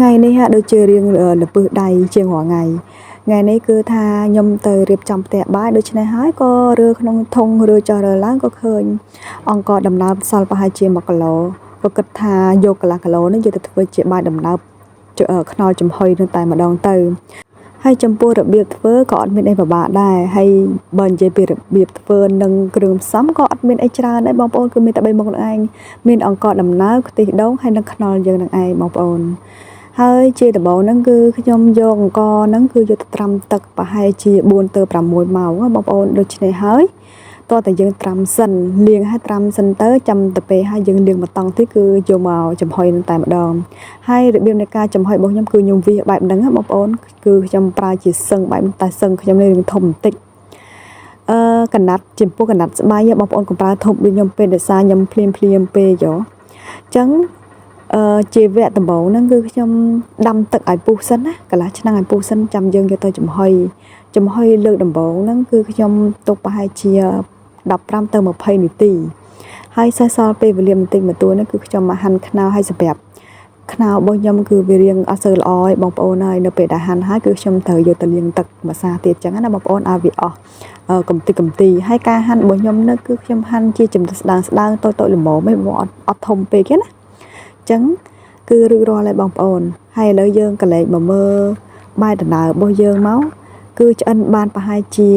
ថ្ងៃនេះហាក់ដូចជារៀងលពឹសដៃជាងរាល់ថ្ងៃថ្ងៃនេះគឺថាខ្ញុំទៅរៀបចំផ្ទះបាយដូច្នេះហើយក៏រើក្នុងធុងរើចុះរើឡើងក៏ឃើញអង្ករដំណើបសល់ប្រហែលជា1គីឡូក៏គិតថាយកកន្លះគីឡូនេះយកទៅធ្វើជាបាយដំណើបខ្នុរចំហុយនឹងតែម្ដងទៅហើយចំពោះរបៀបធ្វើក៏អត់មានអីពិបាកដែរហើយបើនិយាយពីរបៀបធ្វើនិងគ្រឿងផ្សំក៏អត់មានអីច្រើនដែរបងប្អូនគឺមានតែ3មុខនឹងឯងមានអង្ករដំណើបខ្ទិះដូងហើយនិងខ្នុរយើងនឹងឯងបងប្អូនហើយជាដំបូងហ្នឹងគឺខ្ញុំយកអង្ករហ្នឹងគឺយកទៅត្រាំទឹកប្រហែលជា4ទៅ6ម៉ោងបងប្អូនដូច្នេះហើយតោះតែយើងត្រាំសិនលាងហើយត្រាំសិនទៅចាំទៅពេលហើយយើងលាងម្តងទៀតគឺយកមកចំហុយនឹងតែម្ដងហើយរបៀបនៃការចំហុយរបស់ខ្ញុំគឺខ្ញុំវាសបែបហ្នឹងបងប្អូនគឺខ្ញុំប្រើជាសឹងបែបតែសឹងខ្ញុំនេះរឿងធំបន្តិចអឺកណាត់ចំពោះកណាត់ស្បៃបងប្អូនកុំប្រើធំដូចខ្ញុំពេកដោយសារខ្ញុំភ្លាមភ្លាមពេកយោអញ្ចឹងអឺជាវគ្គដំបូងហ្នឹងគឺខ្ញុំដាំទឹកឲ្យពុះសិនណាកន្លះឆ្នាំងឲ្យពុះសិនចាំយើងយកទៅចំហុយចំហុយលើកដំបូងហ្នឹងគឺខ្ញុំទុកប្រហែលជា15ទៅ20នាទីហើយសេសសល់ពេលវេលាបន្តិចបន្តួចហ្នឹងគឺខ្ញុំមកហាន់ខ្នុរឲ្យសម្រាប់ខ្នុររបស់ខ្ញុំគឺវារៀងអត់សូវល្អឯងបងប្អូនហើយនៅពេលដែលហាន់ហើយគឺខ្ញុំត្រូវយកទៅលាងទឹកម្សាទៀតចឹងណាបងប្អូនឲ្យវាអស់កំតិចកំទីហើយការហាន់របស់ខ្ញុំនៅគឺខ្ញុំហាន់ជាចំណិតស្ដើងស្ដើងតូចតូចល្មមឯងបងអត់ធំពេកទេណាចឹងគឺរួចរាល់ហើយបងប្អូនហើយឥឡូវយើងកលែកមកមើលបាយដំណើររបស់យើងមកគឺឆ្អិនបានប្រហែលជា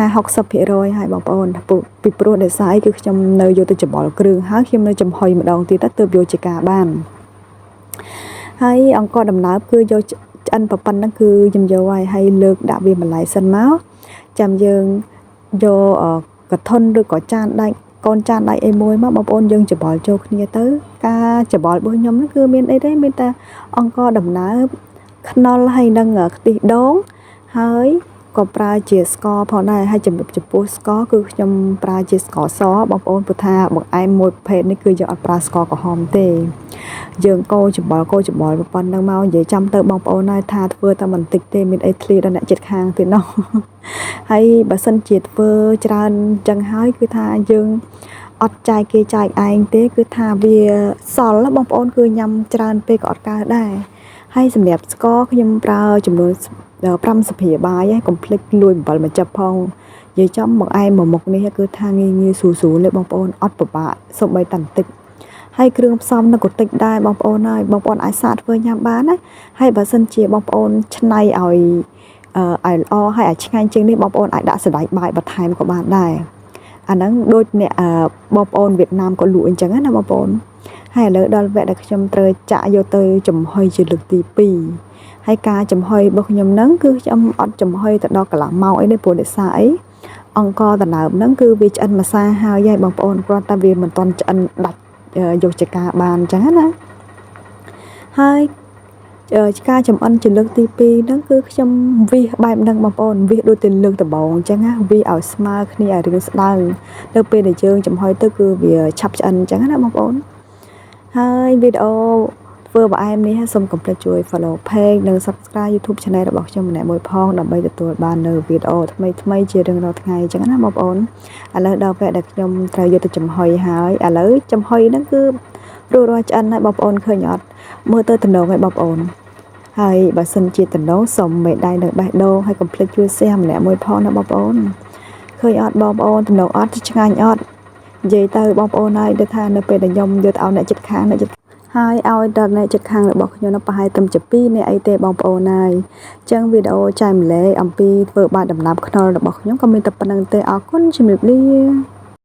50 60%ហើយបងប្អូនពីព្រោះដោយសារអីគឺខ្ញុំនៅយកទៅច្បល់គ្រឿងហើយខ្ញុំនៅចំហុយម្ដងទៀតទៅទើបយកជាការបានហើយអង្ករដំណើបគឺយកឆ្អិនប៉ុណ្ណឹងគឺខ្ញុំយកហើយហើយលើកដាក់វាបន្លែសិនមកចាំយើងយកកធុនឬក៏ចានដែកកូនចានដៃអីមួយមកបងប្អូនយើងច្បល់ចូលគ្នាទៅការច្បល់របស់ខ្ញុំហ្នឹងគឺមានអីទេមានតែអង្ករដំណើបខ្នុរហើយនឹងខ្ទិះដូងហើយក៏ប្រើជាស្ករផងដែរហើយចំពោះស្ករគឺខ្ញុំប្រើជាស្ករសបងប្អូនព្រោះថាបង្អែមមួយប្រភេទនេះគឺយើងអត់ប្រើស្ករក្រហមទេយើងកូរច្បល់កូរច្បល់ប៉ុណ្ណឹងមកនិយាយចាំទៅបងប្អូនហើយថាធ្វើតែបន្តិចទេមានអីធ្លាដល់អ្នកចិត្តខាងទៀតណោះហើយបើសិនជាធ្វើច្រើនចឹងហើយគឺថាយើងអត់ចែកគេចែកឯងទេគឺថាវាសល់បងប្អូនគឺញ៉ាំច្រើនពេកក៏អត់កើតដែរហើយសម្រាប់ស្ករខ្ញុំប្រើចំនួន5ស្លាបបាយហើយកុំភ្លេចលួយអំបិលមួយចិបផងនិយាយចំបង្អែមមួយមុខនេះគឺថាងាយងាយស្រួលស្រួលទេបងប្អូនអត់ពិបាកសូម្បីតែបន្តិចហើយគ្រឿងផ្សំនៅក៏តិចដែរបងប្អូនហើយបងប្អូនអាចសាកធ្វើញ៉ាំបានណាហើយបើសិនជាបងប្អូនឆ្នៃឲ្យឲ្យល្អហើយឲ្យឆ្ងាញ់ជាងនេះបងប្អូនអាចដាក់សណ្តែកបាយបន្ថែមក៏បានដែរអាហ្នឹងដូចអ្នកបងប្អូនវៀតណាមក៏លក់អញ្ចឹងណាបងប្អូនហើយឥឡូវដល់វគ្គដែលខ្ញុំត្រូវចាក់យកទៅចំហុយជាលើកទី2ហើយការចំហុយរបស់ខ្ញុំហ្នឹងគឺខ្ញុំអត់ចំហុយទៅដល់កន្លះម៉ោងអីទេព្រោះដោយសារអីអង្ករដំណើបហ្នឹងគឺវាឆ្អិនម្សាហើយហើយបងប្អូនគ្រាន់តែវាមិនទាន់ឆ្អិនដាច់យកចកាបានអញ្ចឹងណាហើយការចំអិនជាលើកទី2ហ្នឹងគឺខ្ញុំវិសបែបហ្នឹងបងប្អូនវិសដូចទៅលើកដំបូងអញ្ចឹងណាវិសឲ្យស្មើគ្នាឲ្យរាងស្ដើងនៅពេលដែលយើងចំហុយទៅគឺវាឆាប់ឆ្អិនអញ្ចឹងណាបងប្អូនហើយវីដេអូធ្វើបង្អែមនេះសូមកុំភ្លេចជួយ follow page និង subscribe YouTube channel របស់ខ្ញុំម្នាក់មួយផងដើម្បីទទួលបាននូវវីដេអូថ្មីថ្មីជារៀងរាល់ថ្ងៃអញ្ចឹងណាបងប្អូនឥឡូវដល់វគ្គដែលខ្ញុំត្រូវយកទៅចំហុយហើយឥឡូវចំហុយហ្នឹងគឺរួចរាល់ឆ្អិនហើយបងប្អូនឃើញអត់មើលទៅតំណងឲ្យបងប្អូនហើយបើសិនជាតំណងសូមមេដៃនៅបេះដូងហើយកុំភ្លេចជួយ share ម្នាក់មួយផងណាបងប្អូនឃើញអត់បងប្អូនតំណងអត់ឆ្ងាញ់អត់និយាយទៅបងប្អូនហើយដូចថានៅពេលដែលខ្ញុំយកទៅឲ្យអ្នកចិត្តខាងអ្នកចិត្តហើយឲ្យដល់អ្នកចិត្តខាងរបស់ខ្ញុំនោះប្រហែលត្រឹមជា2នាក់អីទេបងប្អូនហើយអញ្ចឹងវីដេអូចែកម្លែកអំពីធ្វើបាយដំណើបខ្នុររបស់ខ្ញុំក៏មានតែប៉ុណ្្នឹងទេអរគុណជំរាបលា។